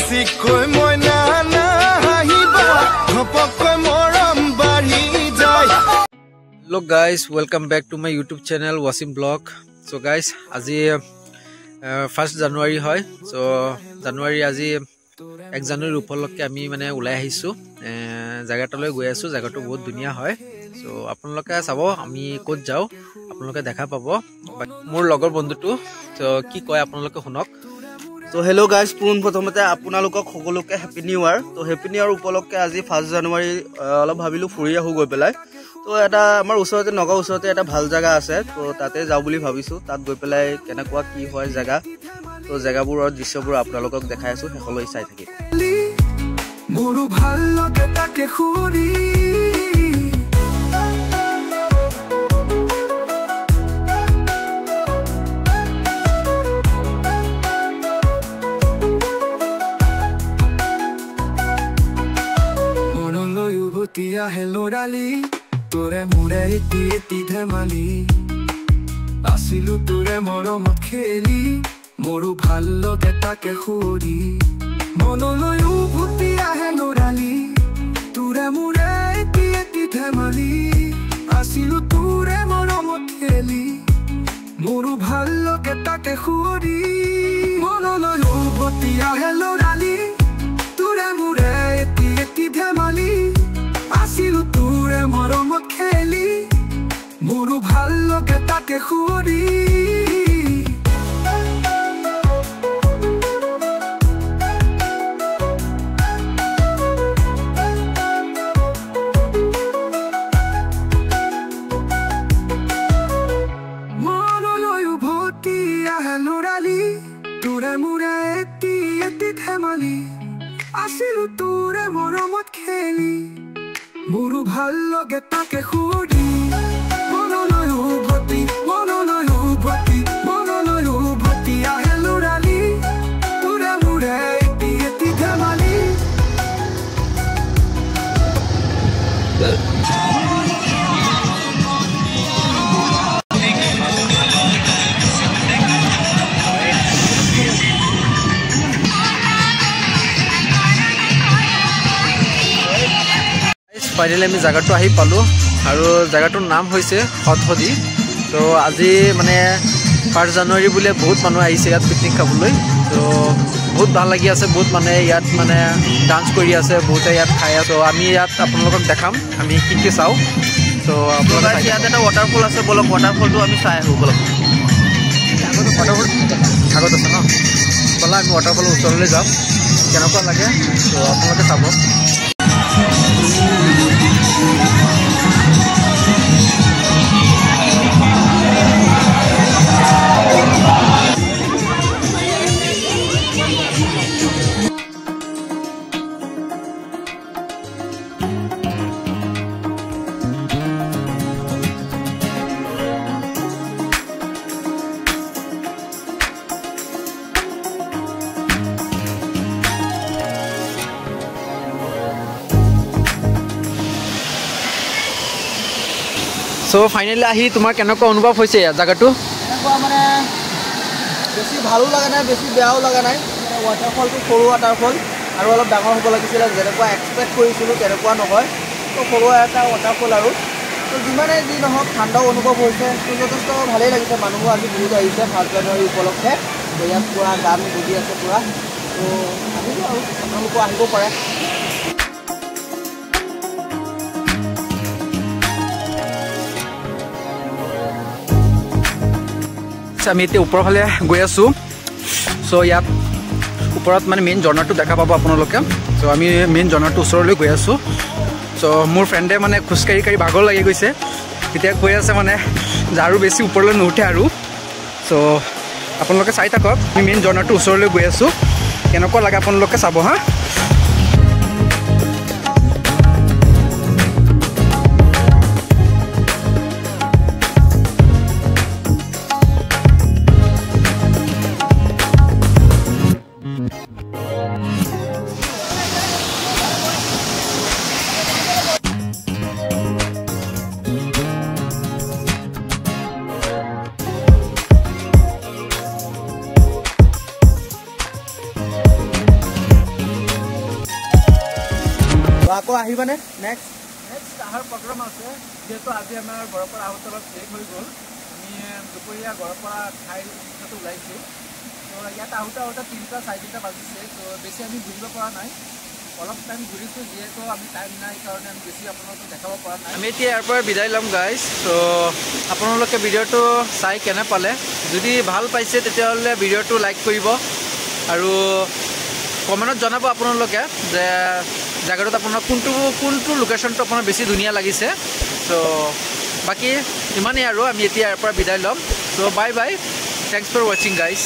মিচিকৈ মইনা নাহিবা ঘপকৈ মৰম বাঢ়ি যায়। Hello guys, welcome back to my YouTube channel Wasim blog. So guys, আজি 1 জানুৱাৰী হয়। চ' জানুৱাৰী আজি 1 জানুৱাৰী উপলক্ষে আমি মানে ওলাই আহিছোঁ, জেগাটোলৈ গৈ আছোঁ। জেগাটো বহুত ধুনীয়া হয়। চ' আপোনালোকে চাব আমি ক'ত যাওঁ, আপোনালোকে দেখা পাব। মোৰ লগৰ বন্ধুটো চ' কি কয় আপোনালোকে শুনক। ত' হেল্ল' গাইজ, পোনপ্ৰথমতে আপোনালোকক সকলোকে হেপী নিউ ইয়াৰ। ত' হেপী নিউ ইয়াৰ উপলক্ষে আজি 1 জানুৱাৰী অলপ ভাবিলোঁ ফুৰি আহোঁ গৈ পেলাই। ত' এটা আমাৰ ওচৰতে নগাঁও ওচৰতে এটা ভাল জেগা আছে, ত' তাতে যাওঁ বুলি ভাবিছোঁ। তাত গৈ পেলাই কেনেকুৱা কি হয় জেগা, ত' জেগাবোৰৰ দৃশ্যবোৰ আপোনালোকক দেখাই আছোঁ, শেষলৈ চাই থাকিব। মোৰো ভাল লাগে তাকে সুৰি মনলৈ উভতি আহে ল'ৰালি, তোৰে মোৰে এটি এটি ধেমালি। আছিলো তোৰে মৰমত খেলি, মোৰো ভাল লাগে তাকে সুৰি। মনলৈ উভতি আহে ল'ৰালি, তোৰে মোৰে এটি এটি ধেমালি। আছিলো তোৰে মৰমত খেলি, মোৰো ভাল লাগে তাকে সুৰি। মনলৈ উভতি আহে ল'ৰালি, তোৰে মোৰে এটি এটি ধেমালি। আছিলো তোৰে মৰমত খেলি, মোৰো ভাল লাগে তাকে সুৰি। মনলৈ উভতি আহে ল'ৰালি, তোৰে মোৰে এটি এটি ধেমালি। আছিলো তোৰে মৰমত খেলি, মোৰো ভাল লাগে তাকে সুৰি। মনলৈ উভতি, মনলৈ উভতি, মনলৈ উভতি আহে ল'ৰালি, তোৰে মোৰে এটি এটি ধেমালি। ফাইনেলি আমি জেগাটো আহি পালোঁ আৰু জেগাটোৰ নাম হৈছে সতসদী। ত' আজি মানে 1 জানুৱাৰী বুলিয়ে বহুত মানুহ আহিছে ইয়াত পিকনিক খাবলৈ। ত' বহুত ভাল লাগি আছে, বহুত মানুহে ইয়াত মানে ডান্স কৰি আছে, বহুতে ইয়াত খাই আছে। ত' আমি ইয়াত আপোনালোকক দেখাম আমি কি কি চাওঁ। চ' আপোনালোকে ইয়াত এটা ৱাটাৰফল আছে, বলক ৱাটাৰফলটো আমি চাই আহোঁ বলক। ৱাটাৰফল আগত আছে ন, ব'লা আমি ৱাটাৰফলৰ ওচৰলৈ যাওঁ, কেনেকুৱা লাগে ত' আপোনালোকে চাব। চ' ফাইনেলি আহি তোমাৰ কেনেকুৱা অনুভৱ হৈছে ইয়াত জেগাটো? এনেকুৱা মানে বেছি ভালো লগা নাই, বেছি বেয়াও লগা নাই। মানে ৱাটাৰফলটো সৰু ৱাটাৰফল আৰু অলপ ডাঙৰ হ'ব লাগিছিলে, যেনেকুৱা এক্সপেক্ট কৰিছিলোঁ তেনেকুৱা নহয়। ত' সৰু এটা ৱাটাৰফল আৰু ত' যিমানে যি নহওক ঠাণ্ডাও অনুভৱ হৈছে, ত' যথেষ্ট ভালেই লাগিছে। মানুহো আজি বহুত আহিছে 1 জানুৱাৰী উপলক্ষে। ত' ইয়াত পূৰা গান বাজি আছে পূৰা। ত' আহিব আৰু আপোনালোকো আহিব পাৰে। আমি এতিয়া ওপৰৰ ফালে গৈ আছোঁ। চ' ইয়াত ওপৰত মানে মেইন ঝৰ্ণাটো দেখা পাব আপোনালোকে। চ' আমি মেইন ঝৰ্ণাটোৰ ওচৰলৈ গৈ আছোঁ। চ' মোৰ ফ্ৰেণ্ডে মানে খোজকাঢ়ি কাঢ়ি ভাগৰ লাগি গৈছে, এতিয়া কৈ আছে মানে আৰু বেছি ওপৰলৈ নুঠে আৰু। চ' আপোনালোকে চাই থাকক, আমি মেইন ঝৰ্ণাটোৰ ওচৰলৈ গৈ আছোঁ, কেনেকুৱা লাগে আপোনালোকে চাব হা। তো আকৌ আহিবানে নেক্সট? নেক্সট অহাৰ প্ৰগ্ৰাম আছে। যিহেতু আজি আমাৰ ঘৰৰ পৰা আহোঁতে অলপ লেট হৈ গ'ল, আমি দুপৰীয়া ঘৰৰ পৰা খাই পিছতে ওলাইছোঁ। তো ইয়াত আহোঁতে আহোঁতে 3টা 3:30 বাজিছে। তো বেছি আমি ঘূৰিব পৰা নাই, অলপ টাইম ঘূৰিছোঁ, যিহেতু আমি টাইম নাই কাৰণে আমি বেছি আপোনালোকক দেখাব পৰা নাই। আমি এতিয়া ইয়াৰ পৰা বিদায় ল'ম গাইজ। তো আপোনালোকে ভিডিঅ'টো চাই কেনে পালে? যদি ভাল পাইছে তেতিয়াহ'লে ভিডিঅ'টো লাইক কৰিব আৰু কমেণ্টত জনাব আপোনালোকে যে জেগাটোত আপোনাৰ কোনটো কোনটো লোকেশ্যনটো আপোনাৰ বেছি ধুনীয়া লাগিছে। চ' বাকী ইমানেই আৰু আমি এতিয়া ইয়াৰ পৰা বিদায় ল'ম। So bye bye, thanks for watching guys.